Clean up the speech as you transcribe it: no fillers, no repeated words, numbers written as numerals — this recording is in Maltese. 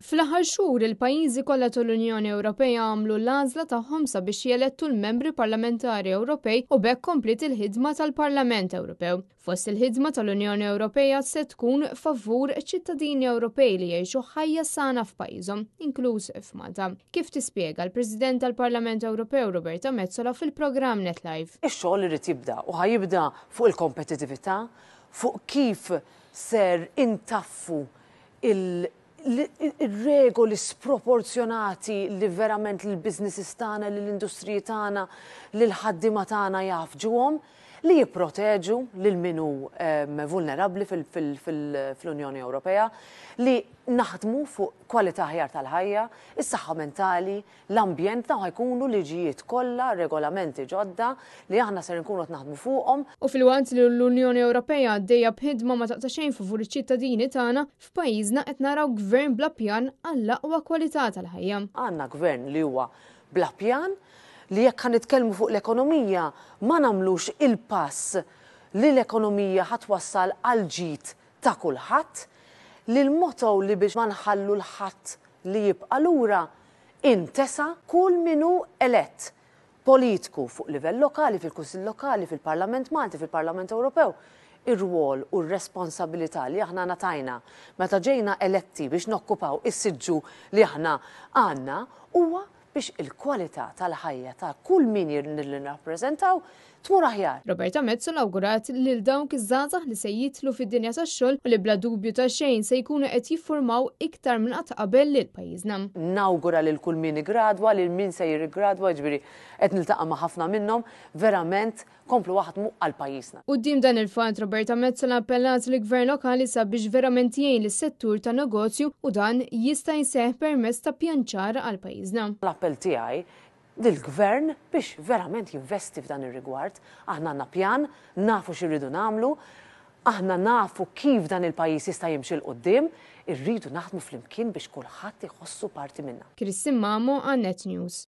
Fl-aħħar xhur il-pajjiżi kollha tal-Unjoni Ewropea għamlu l-għażla tagħhom sabiex jelettu l-membri parlamentari Ewropej u b'hekk kompliet il-ħidma tal-Parlament Ewropew. Fost il-ħidma tal-Unjoni Ewropea se tkun favur ċittadini Ewropej li jgħixu ħajja sana f'pajjiżhom, inkluż f'Malta. Kif tispjega l-President tal-Parlament Ewropew Roberta Metsola fil-programm Net Live. Ix-xogħol irid jibda u ħa jibda fuq il-kompetitività, fuq kif ser intaffu il-regoli sproporzjonati li verament lill-businesses tagħna, lill-industriji tagħna, lill-ħaddiema tagħna jgħaffġuhom, li jipproteġu lil min hu vulnerabbli fl-Unjoni Ewropea, li naħdmu fuq kwalità aħjar tal-ħajja, is-saħħa mentali, l-ambjent, dawn ħa jkunu liġijiet kollha, regolamenti ġodda li aħna ser inkunu qed naħdmu fuqhom. U filwaqt li l-Unjoni Ewropea għaddejja b'ħidma ma taqta' xejn favur iċ-ċittadini tagħna, f'pajjiżna qed naraw gvern bla pjan għall-aqwa kwalità tal-ħajja. Għandna gvern li huwa bla pjan, li jekk ħa nitkellmu fuq l-ekonomija ma nagħmlux il-pass li l-ekonomija ħa twassal għall-ġid ta' kulħadd, li l-motto li biex ma nħallu 'l ħadd li jibqa' lura intesa kull min hu elett politiku fuq livell lokali, fil-Kunsill Lokali, fil-Parlament Malti, fil-Parlament Ewropew, ir-rwol u r-responsabilità li aħna ngħatajna meta ġejna eletti biex nokkupaw is-siġġu li aħna għandna huwa biex il-kwalità tal-ħajja ta' kull min li nirrappreżentaw tmur aħjar. Roberta Metsola awgurat lil dawk iż-żgħażagħ li se jidħlu fid-dinja tax-xogħol u li bla dubju ta' xejn se jkunu qed jiffurmaw iktar minn qatt qabel lil pajjiżna. Nawgura lil kull min iggradwa, lil min se jirriggradwa, jiġifieri qed niltaqa' ma' ħafna minnhom, verament komplu aħdmu għal pajjiżna. Quddiem dan il-fatt, Roberta Metsola appellat lill-Gvern Lokali sabiex verament jgħin lis-settur tan-negozju u dan jista' jseħħ permezz ta' pjan ċar għal pajjiżna. L-appell tiegħi lill-Gvern biex verament jinvesti f'dan ir-rigward. Aħna għandna pjan, nafu x'irridu nagħmlu, aħna nafu kif dan il-pajjiż jista' jimxi 'l quddiem, irridu naħdmu flimkien biex kulħadd iħossu parti minna. Christine Mamo għal Net News.